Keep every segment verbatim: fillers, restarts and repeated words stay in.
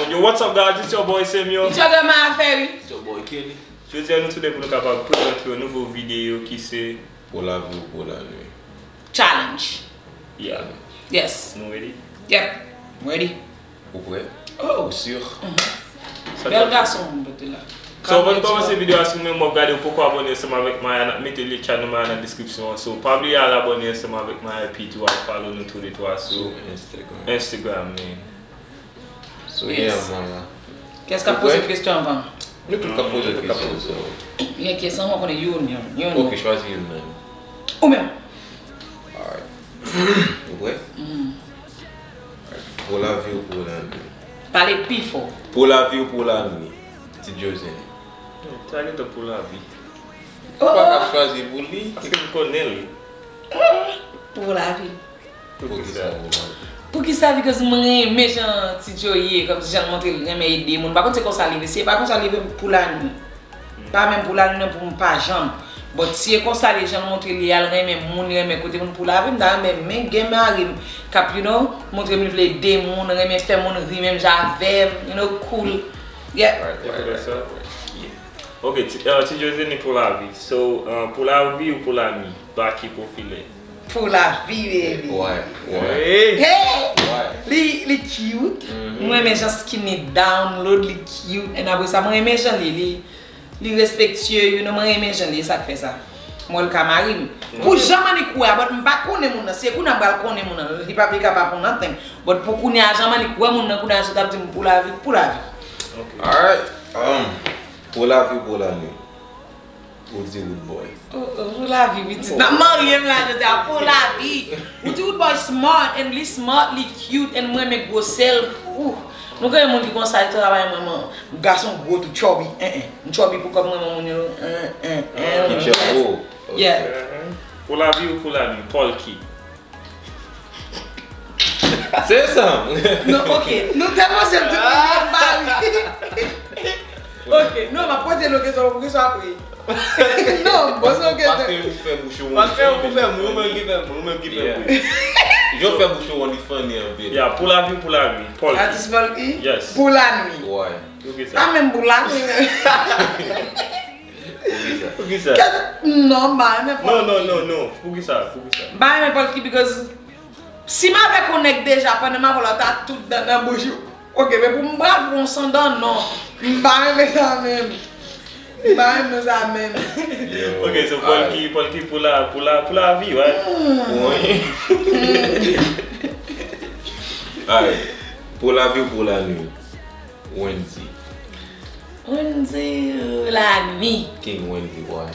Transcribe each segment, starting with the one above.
Yo, what's up, guys? It's your boy Samuel. It's your girl, Maya Ferry. It's your boy Kenny. Jodi a, nou tou de pou nou kapab prezante yon nouvo videyo ki se Pou lavi ou pou lanwi. Challenge. Yeah. Yes. Nou ready? Yep. I'm ready. Ou prè? Oh. Ou sur? Bèl gason moun pote la. So, anvan nou kòmanse videyo a, si ou menm w ap gade, ou poko abòne ansanm avèk Maya, n ap mete lyen channel Maya nan description an. So, pa bliye al abòne ansanm avèk Maya, epi tou al follow nou tou le twa sou Instagram. Instagram, man. So, yeah, Maya. Kès k ap poze kesyon anvan? Nou tout k ap poze kesyon, so. Gen kesyon, mwen konnen youn, youn, youn. Ok, chwazi youn nan. Ou menm. Alright. Ou prè? Pou lavi ou pou lanwi? Pale pi fò. Pou lavi ou pou lanwi? Ti Josene. Sa gentan pou lavi. Ou pa ka chwazi pou li. Paske m konnen l. Pou lavi. Poukisa pou lanwi? Poukisa? Because mwen renmen jan Ti Joe ye, kòmsi jan l montre l renmen ede moun. Pa konn se konsa li ye, si e pa konsa li ye pou lanwi. Pa menm pou lanwi non, pou m pa janm. But si e konsa li ye, jan l montre li ye, al renmen moun, renmen kote moun, pou lavi, m ta renmen men gen mari m k ap, you know, montre m li vle ede moun, renmen fè moun ri menm jan avè m, you know, cool. Yeah. Right, right, right, right. Ok, ti, uh, Ti Josene pou lavi. So, uh, pou lavi ou pou lanwi? Ba ki pwofile. Pou lavi, baby. Why? Why? Hey! Hey! Why? Li, li cute. Mwen renmen jan skinny download, li cute. And apre sa, mwen renmen jan li, li, li respektye, you know, mwen renmen jan li, e sa k fè sa. Mwen l ka mari m. Pou jan Manik wè a, but m pa konnen moun nan. Si e kounye a m pral konnen moun nan, li pa, li ka pa pou nothing. But pou kounye a, jan Manik wè moun nan, kounye a, sot ap di m pou lavi, pou lavi. Ok. Alright. Um, pou lavi ou pou lanwi? Ou di Rude Boy. Oh, oh, pou lavi, pitit. N ap marye m la, jodi a, pou lavi. Ou di Rude Boy smart, and li smart, li cute, and mwen renmen gwosè l. Ouh. Nou konnen moun ki konsa, li travay mwen, mwen. Gason gwo tou, chubby. Eh, eh. M chubby pou kòb mwen, mwen moun yo. Eh, eh, eh. Ki chèvo. Yeah. Pou lavi ou pou lanwi? Polky. Se sa. Non, ok. Nou te panse tout moun ap bari. Ok, non, m ap poze nou kesyon, pou kesyon apre. Non, m poze yon Paske kesyon. ou fè bouch ou. Paske ou fè moun, ou menm ki fè moun, ou menm ki fè moun. Yo fè bouch ou, li funny anpil. Ya, pou lavi ou pou lanwi? Polky. Atis Polky? Yes. Pou lanwi. Why? Poukisa? A menm pou lanwi. Poukisa? Non, m pa renmen Non, Polky. Non, non, non. Poukisa? Poukisa? M pa renmen Polky because si m avèk yon nèg deja, pandan m avè l, ta tout dan nan bouch ou. Ok, men pou m pral pran yon san dan, non. M pa renmen sa menm. M pa renmen sa menm. Ok, so Polky, Polky pou la, pou la, pou lavi, right? Alright. Pou lavi ou pou lanwi? Wendy. Wendy, lanwi. King Wendy, why?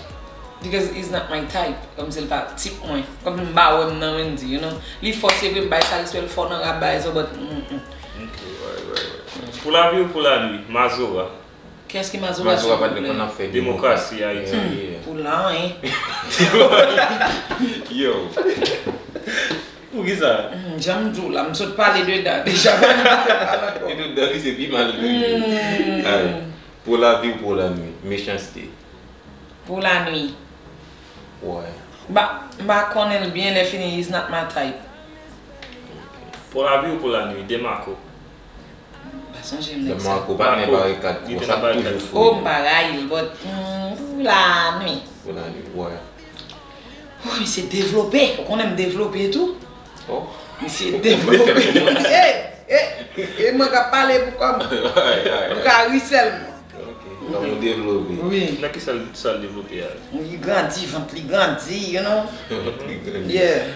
Because he's not my type. Kòmsi l pa tip mwen. Kòmsi m pa wè m nan Wendy, you know. Li fò, se vre, m bay sa respè, l fò nan rap, bay sa, but, mm, mm. Pou lavi ou pou lanwi? Mazora. Kiyès ki Mazora? Mazora pa t konn ap fè Demokrasi Ayiti. Yeah, yeah. Pou lanwi. Yo. Poukisa? Hmm, jan m di w la, m sot pale de dan deja, pa m di w pale ankò. E tout dan li se pi mal. Alright. Pou lavi ou pou lanwi? Mechanste. Pou lanwi. Why? M pa, m pa konnen l byen, lè fini, he's not my type. Pou lavi ou pou lanwi? Demarco. M pa sonje m nèg sa. Demarco pa nan barikad, Li te konsa nan barikad. Toujou Oh, fou. M pa rayi l, but, hmm, pou lanwi. Pou lanwi, why? Oh, misye devlope. Ou konnen m devlope tou? Oh. Misye devlope. Hey, hey, e mwen k ap pale pou kò m. Alright, alright. M ka ri sèlman. Ok. Kòman ou devlope? Wi. Nan ki sa l, sa l devlope a? Li grandi, vant li grandi, you know? Yeah.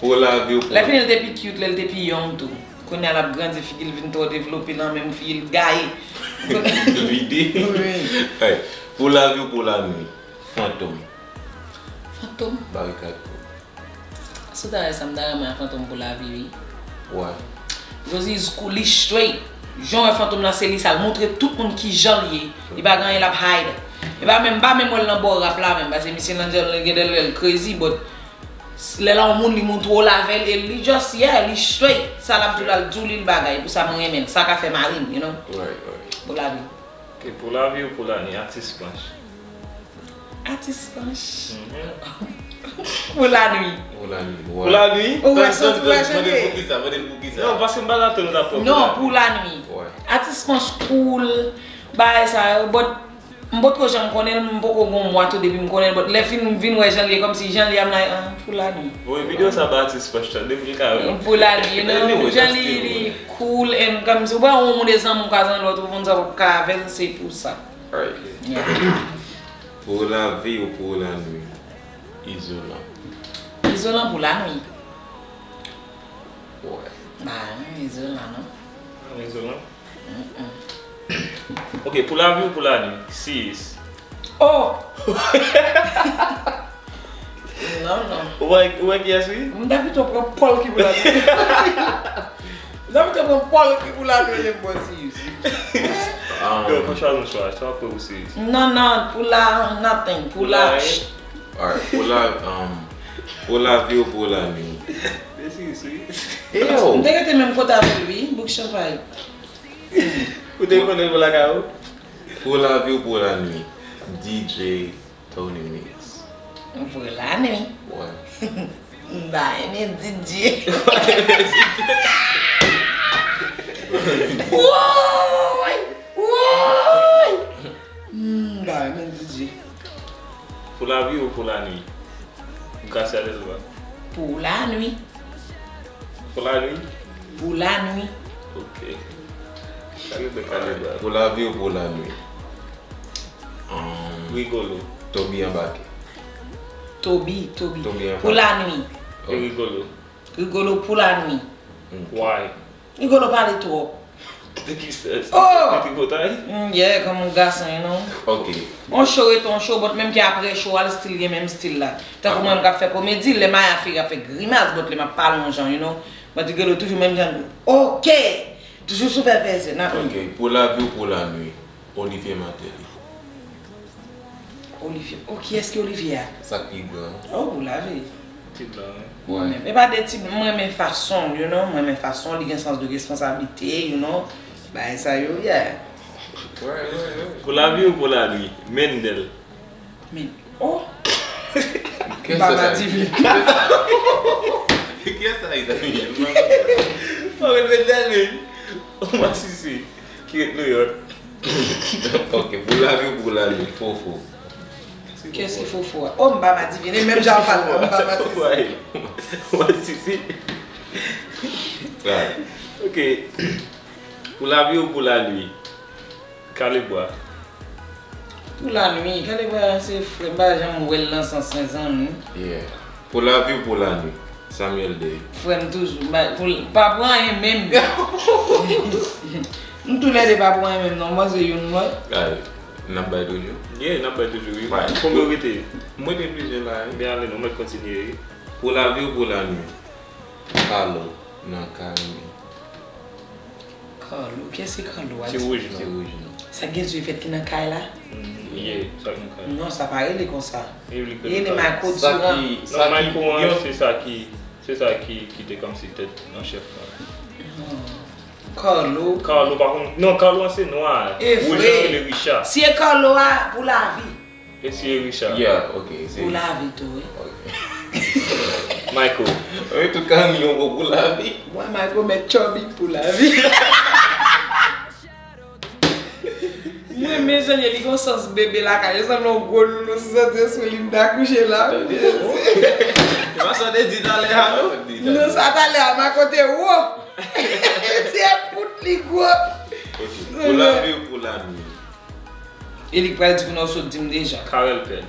Pou lavi ou pou Lè fini l te pi cute, lè l te pi young tou. Kounye a l ap grandi, figi l vin twò devlope, nan menm figi l gaye. Vide. Wi. Hey, pou lavi ou pou lanwi? Fantom. Fantom. Barikad. Si w ta wè sa, m ta renmen a Fantom pou lavi, wi. Why? Because he's cool, li straight. Jan w wè Fantom nan, se li sa, l montre tout moun kijan l ye. Li pa gen anyen l ap hide. E pa menm, m pa menm wè l nan bò rap la menm, paske misye nan jan l gen de lè l crazy, but lè l a yon moun, li montre w l avè l, e li just, yeah, li straight. Sa l ap di w la, l di w li, l bagay. Pou sa, mwen renmen l. Sa ka fè mari m, you know? Right, right. Pou lavi. Ok, pou lavi ou pou lanwi? Atis Planch. Atis Planch. Pou lanwi. Pou lanwi. Pou lanwi? Ou wè Tann, soti tann, wè tann, mande chanje. Poukisa, mande poukisa. Non, paske m pa t atann ou ta pran pou Non, lanwi. Pou lanwi. Why? Atis Panch cool, bagay sa yo, but m potko janm konnen l, m poko gen yon mwa tou depi m konnen l, but lè fin m vin wè jan l ye, kòmsi jan l ye, I'm like, ah, pou la nwi. Wi, videyo sa ba Atis Panch tande, m ka wè. Pou la nwi, you know, jan li, li cool, and kòmsi ou wè yon moun e zanmi w ka zanmi lòt, ou konn sa w ap ka avè l, se pou sa. Alright. Yeah. Pou lavi ou pou lanwi? Izolan. Izolan pou lanwi. Wè. Ba, izolan, non? Izolan? Mm-mm. Ok, pou lavi ou pou lanwi? Sis. Oh! Non, non. Ou wè, ou wè kiyès, wi? M ta pito pran Pòl ki pou lanwi. M ta pito pran Pòl ki pou lanwi, le bon, sis. Yo, fò chwazi yon chwa, chwa pou ou, sis. Non, non, pou la, nothing. Pou la. Alright, pou la, um, pou lavi ou pou lanwi? Sis, sis, sis. Eyo. M te rete menm kote avè l, wi, bouk chanpay. Ou te konnen pou lakay ou? Pou lavi ou pou lanwi? D J Tony Mix. Pou lanwi. Wè. M pa renmen D J. Woy! Woy! M pa renmen D J. Pou lavi ou pou lanwi? M ka sèl ou a. Pou lanwi. Pou lanwi? Pou lanwi. Ok. Kalibre, kalibre. Pou lavi ou pou lanwi? Um, Rigolo. Toby Anbake. Toby, Toby. Toby Anbake. Pou lanwi. E Rigolo? Rigolo pou lanwi. Ok. Why? Rigolo pale twòp. De ki sèns? Oh! Li tripotay? Mm, yeah, kòm yon gason, you know. Ok. On show rete on show, but menm ke apre show a, l still gen menm stil la. Tankou mwen, m k ap fè komedi, lè Maya fè, ap fè grimas, but lè m ap pale yon jan, you know. But Rigolo toujou menm jan. Ok! Toujou sou fè fè se, nan. Ok, pou lavi ou pou lanwi? Olivier Martelly. Olivier. Oh, kiyès ki Olivier a? Sa k pi gran. Oh, pou lavi. Ti blan, wi. Mwen menm. E pa de ti blan, mwen renmen fason l, you know, mwen renmen fason l, li gen sans de responsablite, you know. Bagay sa yo, yeah. Pou lavi ou pou lanwi? Mendel. Men, oh! Baba Divin. Kiyès sa, Izami? Mwen renmen Mendel, men. Ou masisi. Ki ret Nouyòk. Ok, pou lavi ou pou lanwi? Fofo. Kiyès ki Fofo a? Oh, m pa madivine, menm jan w pale, m pa madivine. Ou masisi. Right. Ok. Pou lavi ou pou lanwi? Kalebwa. Pou lanwi, Kalebwa se frè m, m pa janm wè l nan sans mezanmi. Yeah. Pou lavi ou pou lanwi? Samuel Dey. Frè m toujou. M pa, pou, pa pou anyen menm. Nou toulède pa pou anyen menm non, m panse youn mwen. Ay, n ap bay toujou? Yeah, n ap bay toujou, wi. Right. Konbyen w rete? Mwen te plizyè la, wi. Byen ale non, mwen kontinye, wi. Pou lavi ou pou lanwi? Carlo nan Carmen. Carlo, kiyès ki Carlo a? Ti wouj nan. Ti wouj nan. Sa gen zye vèt ki nan kay la? Mm, ye, sa k nan kay la. Non, sa pa rele konsa. E li rele Michael Durand. Non, Michael an, se sa ki, se sa ki, ki te kòmsi tèt an chèf la. Non. Carlo. Carlo, pa konn, non, Carlo an se nwa. E vre. Wouj nan rele Richard. Si e Carlo a, pou lavi. E si e Richard? Yeah, ok, se. Pou lavi tou, wi. Ok. Michael. Wi, tout ka yon bon pou lavi. Mwen, Michael mèt chòbik pou lavi. Mwen, men jan li ye, li gon sans bebe lakay. Li sanble yon gwo loulou, si w soti sou li, m ta kouche la. Tande, non? Se pa sa w te di talè a, non? Non, sa talè a, m a kote wo. Se pout li gwo. Ok. Pou lavi ou pou lanwi? E li k pral di pou nou sot di m deja. Carel Pèl.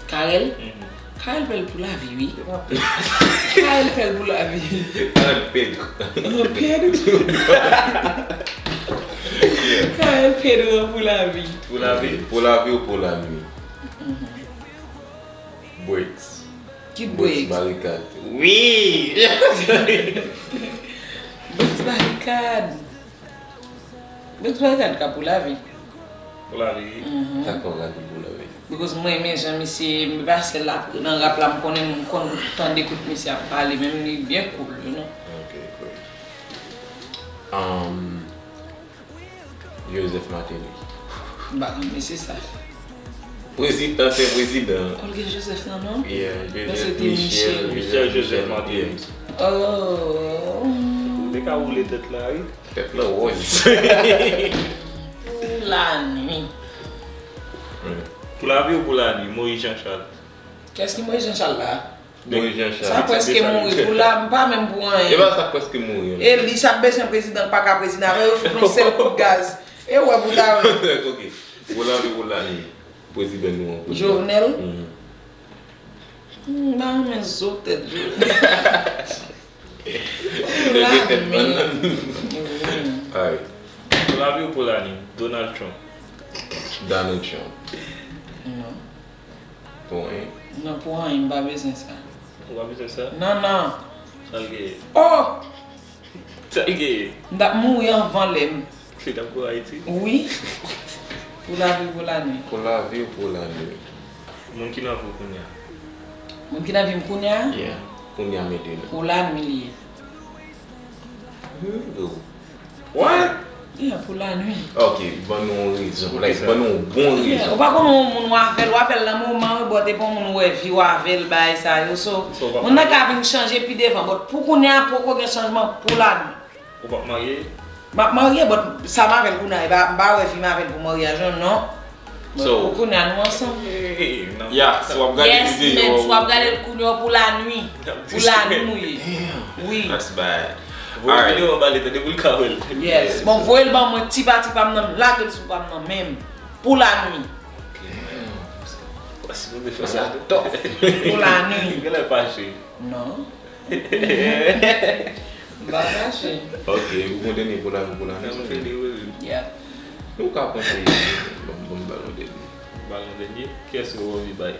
Carel? Mhm. Carel Pèl pou lavi, wi. Se pa Pèl. Carel Pèl pou lavi. Carel Pedro. Oh, Pedro. Yeah. Carel Pedro pou lavi. Pou lavi. Pou lavi ou pou lanwi? Mhm. Bricks. Ki Bricks? Bricks Barikad. Wi! Bricks Barikad. Bricks Barikad ka pou lavi. Pou lavi. Mhm. Dakò, ka di pou lavi. Because mwen renmen jan misye, m pa sèl la nan rap la, m konnen, m konn tande kout misye ap pale, menm li byen cool, you know. Ok, cool. Um, Joseph Martelly. M pa konn mesye sa. Prezidan, se prezidan. Olga Joseph nan non? Yeah, Joseph Michel. Michel Joseph Martelly. Oh. Li ka woule tèt la, wi. Tèt lan wòz. Pou lanwi. Pou lavi ou pou lanwi, Moïse Jean Charles. Kès ki Moïse Jean Charles la? Moïse Jean Sa Charles. prèske mouri. Pou la, m pa menm pou E anyen. pa sa k prèske mouri. E li, sa ap bezwen prezidan k pa ka prezidan avè yo, fout yon sèl kout gaz. E wè pou ta wè. Ok. Pou lavi pou lanwi. Prezidan nou an. Jovenel? Mhm. M pa renmen zo tèt Jovenel. Nèg gen tèt bannann. Alright. Pou lavi ou pou lanwi, Donald Trump. Donald Trump. Non. Pou anyen. Non, pou anyen, m pa bezwen sa. Ou pa bezwen sa? Non, non. Sa l genyen? Oh! Sa l genyen? M t ap mouri anvan lè m. Li t ap gwo Ayiti? Wi. Pou lavi, pou lanwi. Pou lavi ou pou lanwi. Moun ki nan vi w kounye a. Moun ki nan vi m kounye a? Yeah. Kounye a mete nou. Pou lanwi li ye. Hmm. What? Yeah, pou lanwi. Ok, ban nou yon rezon. Like, ban nou yon bon Yeah, rezon. ou pa konn yon moun w avè l, w avè l nan moman wi, but e pa yon moun ou wè vi w avè l, bagay sa yo. So, So, w pa moun nan marye? Ka vin chanje pi devan, but pou kounye a, poko gen chanjman pou lanwi. Ou p ap marye? M ap marye, but sa m avè l kounye a, e pa, m pa wè vi m avè l pou maryaj lan, non. But So, pou kounye a, nou ansanm. Hey, non. Yeah, si w ap gade Yes, videyo. men si w ap gade l kounye a pou lanwi. N ap Pou lanwi ou ye. Damn, Wi. That's bad. Voye videyo an ba li tande pou l ka wè l. Yes. Bon, voye l ban mwen ti pa ti pa m nan, m lage l sou pa m nan menm. Pou lanwi. Pas pou te fè sa. Top. Pou lanwi. Genlè fache. Non. M pa fache. Ok, ou konn dènye pou lavi pou lanwi. Nan mwen fini wi. Yeah. Nou ka panse bon bon balon dènye. Balon dènye. Kiyès ou anvi bay?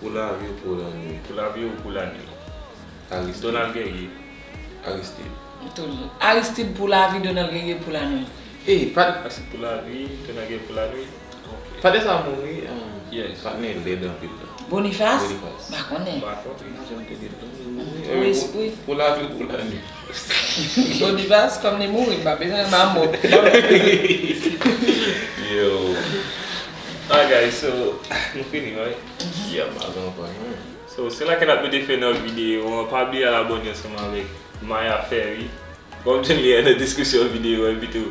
Pou lavi ou pou lanwi. Pou lavi ou pou lanwi? Aristide. Donald Guerrier. Aristide. Toujou. Aristide pou lavi, Donald Guerrier pou lanwi. Ey, pat, Aristide pou lavi, Donald Guerrier pou lanwi. Ok. Padesa mouri, um, Yes. patnè lèd anpil la. Boniface? Boniface. Pa konnen. Pa konnen. Jan te di l. Pou espri. Pou lavi ou pou lanwi. Boniface, kòm li mouri, m pa bezwen l, m a mò. Yo. Alright guys, so nou fini, right? Yeah, m pa gen anpil. So se la ke n ap mete fen nan videyo an. Pa bliye al abòne ansanm avèk Maya Ferry. Kòm jan li nan deskripsyon videyo an, epi tou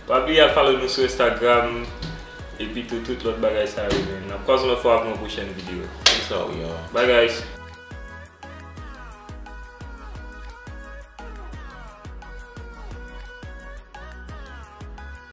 pa bliye al follow nou sou Instagram, epi tou tout lòt bagay sa yo, men n ap kwaze yon lòt fwa pou yon pwochèn videyo. Peace out, y'all. Bye guys.